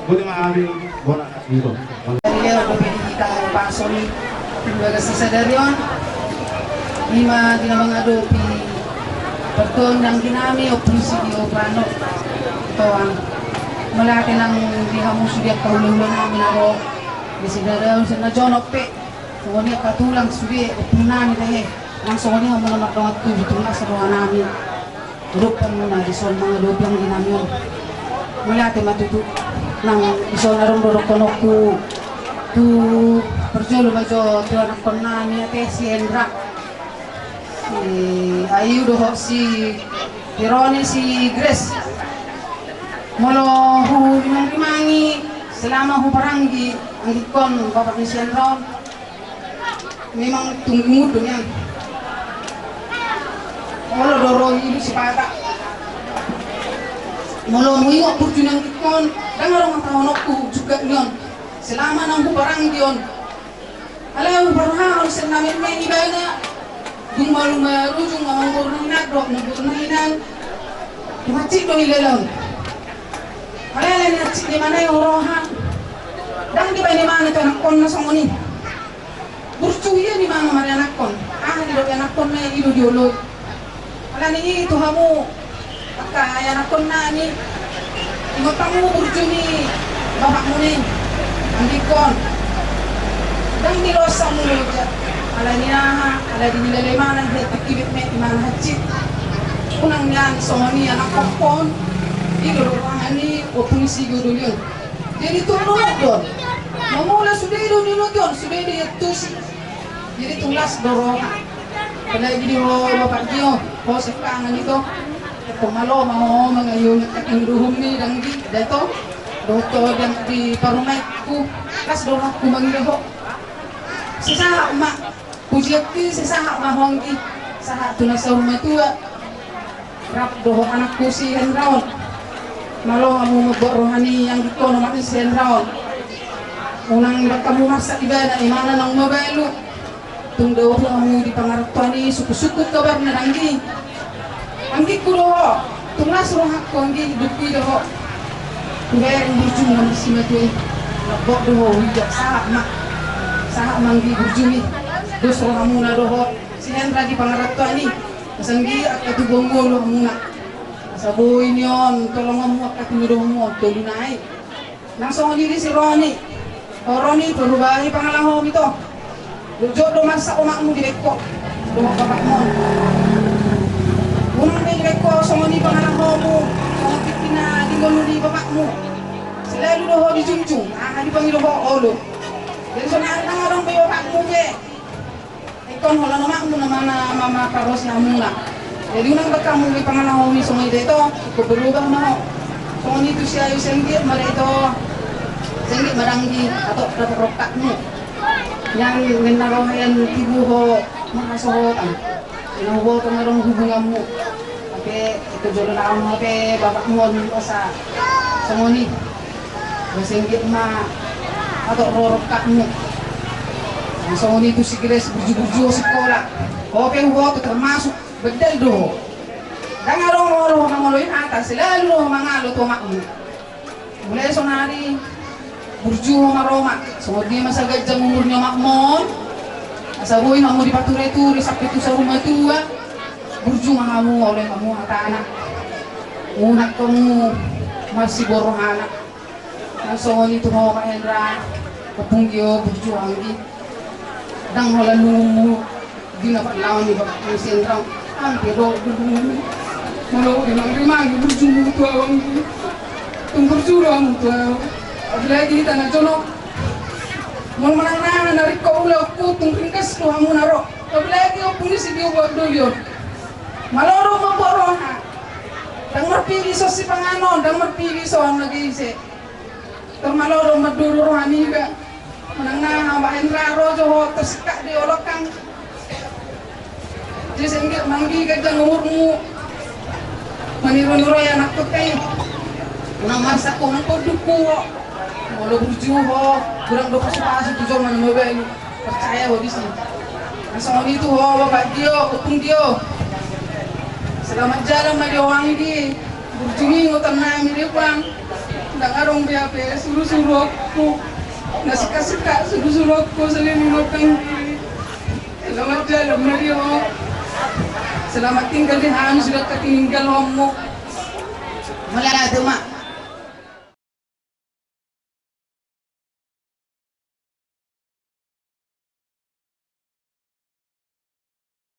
Boti ma hami bona hasuhuton. Dari Leo dope di hita pason di bagas sadari on. Ima di na mangadopi pertondang di nami, Ompu Sigi, Ompu Rano, Toang. Mauliate nang di hamu sude angka hulahula nami na ro di sadari on, sai na jonok pe. Songon i angka tulang sude, ompu nami tahe. Nang songon i hamu na mardongan tubu, tulang saroha nami. Dohot hamuna dison mangadopi anggi nami on. Mauliate ma tutu. Nang dison adong do dohononku tu parjolo ma jo tu anakkon nami ate, si Hendra, si Ayu dohot si Tironi, si Grace. Molo hurimangrimangi selama huparanggi anggingkon, bapak ni si Hendra on. Memang tung lungun do nian. Molo do ro i, ilu sipata. Molo huingot burju ni anggingkon, ndang adong hatahononku jugak ni on. Selama naung huparanggi on. Alai huparhahon sian na metmet ibana. Dung malu marujung, amangboru na hinan dohot amangboru na hinan. Tung hansit do hilala on. Alai, alai na hansit do ibana i, roha. Ndang dibaen ibana tu anakkonna songon i. Burju ia nimana ma di anakkon. Aha didok anakkonna i, i do dioloi. Alani i tu hamu angka anakkon nami, ingot hamu burju ni bapakmuna i, anggingkon. Ndang diloas hamu loja. Alani aha? Alai dihilala ibana, hea tingki metmet ibana hansit. Unang nian songon i anakkon. I do roha ni Ompu Sigi Godolion. Jadi tung nunut do on. Mangula sude do nunut on, sude do iantusi. Jadi tung las do roha. Apalagi di ho Bapak Gio, ho sengkangan ito. Ito malo ma ho mangayo ngatakan duhum ni danggi, dato. Doto dang di parumaenku, las do rohangku mangido ho. Sai sahat ma, pujianki, sai sahat ma ho anggi, sahat tu na saur matua. Rap dohot anakku si Hendra on. Malo hamu mambuat roha ni anggingkon, omak ni si Hendra on. Unang dang hamu marsak ibana, imana naung mabalu. Tung dao hamu di pangarantoan i, sungkun-sungkun kabarna danggi. Anggingku do ho, tung las rohangku anggi, hidupku i do ho. Hubereng burjum na marsimatua i. Lambok do ho, ijak sahat ma. Sahat ma anggi burjumi. Dos rohamuna do ho. Si Hendra di pangarantoan i. Asa anggi angka tubuan ngolu hamuna. Asa boi ni on tolongonmu angka tinodomu on tolu nai. Nang songon i di si Roni. O Roni, parubahi pangalahomi to. Jotjot do marsak omakmu dibaen ho dohot bapakmu on. Unang be dibaen ho songon i pangalahomu, songon tingki na di ngolu ni bapakmu. Selalu do ho dijunjung, aha dipangido ho olo. Jadi sonari ndang adong be bapakmu be. Ingkon holan omakmu nama na mamaparos hamuna. Jadi unang be hamu be pangalahomi songon i da ito, ingkon berubah ma ho. Songon i tu si Ayu, sengge ma da ito, sengge ma da anggi, atok dapot rongkapmu. Nian ninna roha nian tibu ho marhasohotan. Ina huboto ma adong hubunganmu. Hape ingkon jolo laon hape bapakmu on asa songon i. Ba sengge ma atok ro rongkapmu. Songon i tu si Grace, burju-burju ho sikola. Ho pe huboto termasuk bandal do ho. Ndang adong ro ho mangoloi hata, selalu do ho mangalo tu omakmu. Mulai sonari burju ho ma ro omak, songon dia ma asa ganjang umur ni omakmu on. Asa boi hamu dipature-ture sampe tu saur matua. Burju ma hamu, oloi hamu hatana. Unang hamu marsiborhat anak. Nang songon i tu ho Pak Hendra, ompung i, o burju anggi. Ndang holan lungunmu di na parlawan ni bapakmu si Hendra. Angke do lungunmu. Molo rimang-rimang burjumu tu au anggi. Tung burju do hamu tu au. Apalagi hita na jonok. Molo manang na na ringkot ulaonku tung ringkas do hamu na ro. Apalagi ompung i si Tio buat doli on. Malo do mambuat roha. Ndang marpilison sipanganon, ndang marpilison lagi ise. Tor malo do manduru roha niba. Manang na bahen ra ro jo ho tersikak di olokang. Jadi sengge ma anggi ganjang umurmu. Maniru-niru i anakku pe. Unang marsak ho, unang poduk ho. Molo burju ho, godang do pasu-pasu tu jolma na mabalu. Percaya ho disi. Na songon i tu ho bapak Tio, ompung Tio. Selamat jalan ma di ho anggi. Burju ma ingotan nami di bang. Ndang adong be hape suru-suruonku. Na sikak-sikak suru-suruonku salilingon anggi. Selamat jalan ma di ho. Selamat tinggal di hami, sudah katininggal homo. Mauliate ma.